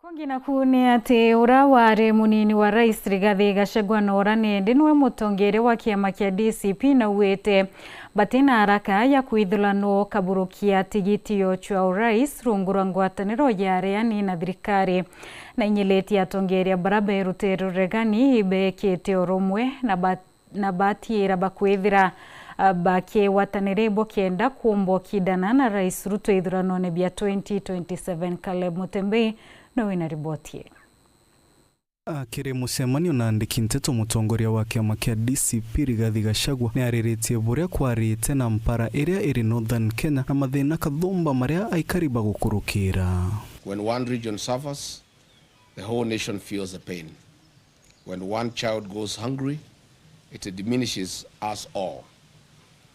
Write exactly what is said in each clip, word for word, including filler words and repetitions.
Kungi naku ni ati uria wari munini wa rais Rigathi Gachagua na uria nindi niwe mutongeria wa kiama kia D C P naugite batina haraka ya kwithuranwa kaburukia tigiti yo chwa urais rungu rwa ngwataniro ya areani na thirikari. Na inyilitie atongeria bara berutire uregani ibekite urumwe na ba na batiira bakwithira, ah, bakigwatanira ibo kenda kuumba ukindana na Rais Ruto ithuranone bia twenty twenty-seven. Caleb Mutembei no wina riboti ii. Akiri mucemanio na andiki nteto, mutongoria wa kiama kia D C P Rigathi Gachagua ni ariritie buria kwarite na mpara iria iri Northern Kenya na mathina kathumba maria aikari bagukurukira. When one region suffers, the whole nation feels the pain. When one child goes hungry, it diminishes us all.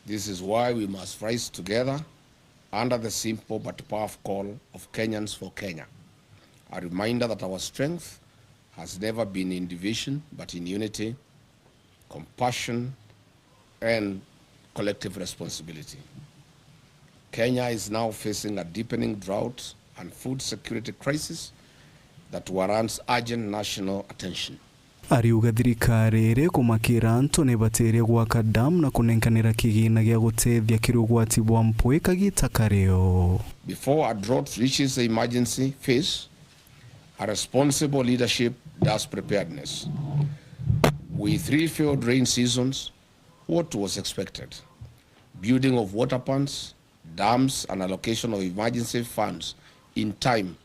This is why we must rise together under the simple but powerful call of Kenyans for Kenya. A reminder that our strength has never been in division, but in unity, compassion, and collective responsibility. Kenya is now facing a deepening drought and food security crisis that warrants urgent national attention. Ariuga thirikari iri kumakira antu ni ibatirie gwaka dam na kunenkanira kigina gia gutethia kiri ugwati bwa mpwi kagita kario. Before a drought reaches the emergency phase, a responsible leadership does preparedness. With three failed rain seasons, what was expected? Building of water ponds, dams, and allocation of emergency funds in time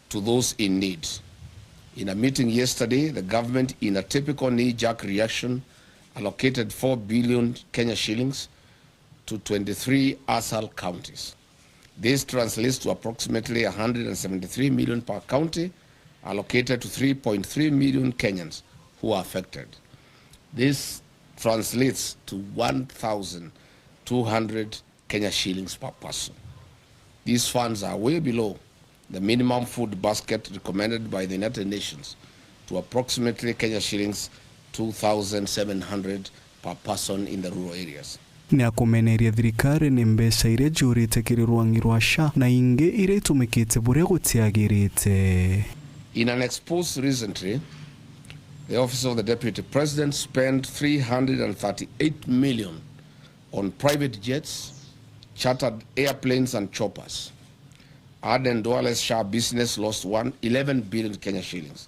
to those in need. In a meeting yesterday, the government, in a typical knee-jerk reaction, allocated four billion Kenya shillings to twenty-three ASAL counties. This translates to approximately a hundred and seventy-three million per county, allocated to three point three million Kenyans who are affected. This translates to one thousand two hundred Kenya shillings per person. These funds are way below the minimum food basket recommended by the United Nations to approximately Kenya shillings two thousand seven hundred per person in the rural areas. Ni akumeneria thirikari ni mbeca iria ciurite kiri rwang'i rwa SHA na ingi iria itumikite buria gutiagirite. In an expose recently, the Office of the Deputy President spent three hundred and thirty-eight million on private jets, chartered airplanes and choppers. Aden Duale's SHA business lost one, eleven billion Kenya shillings.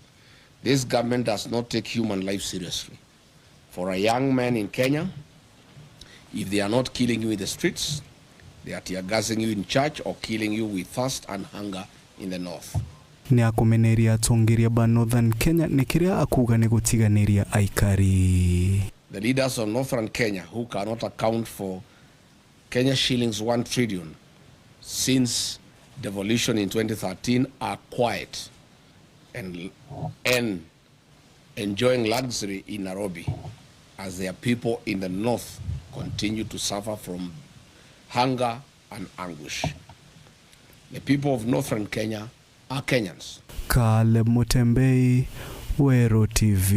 This government does not take human life seriously. For a young man in Kenya, if they are not killing you in the streets, they are tear gassing you in church or killing you with thirst and hunger in the north. Ni akumeneria atongeria ba Northern Kenya ni kiria akuuga ni gutiganiria aikari. The leaders of Northern Kenya who cannot account for Kenya shillings one trillion since devolution in twenty thirteen are quiet and, and enjoying luxury in Nairobi as their people in the north continue to suffer from hunger and anguish. The people of Northern Kenya are Kenyans. Caleb Mutembei, Weru T V.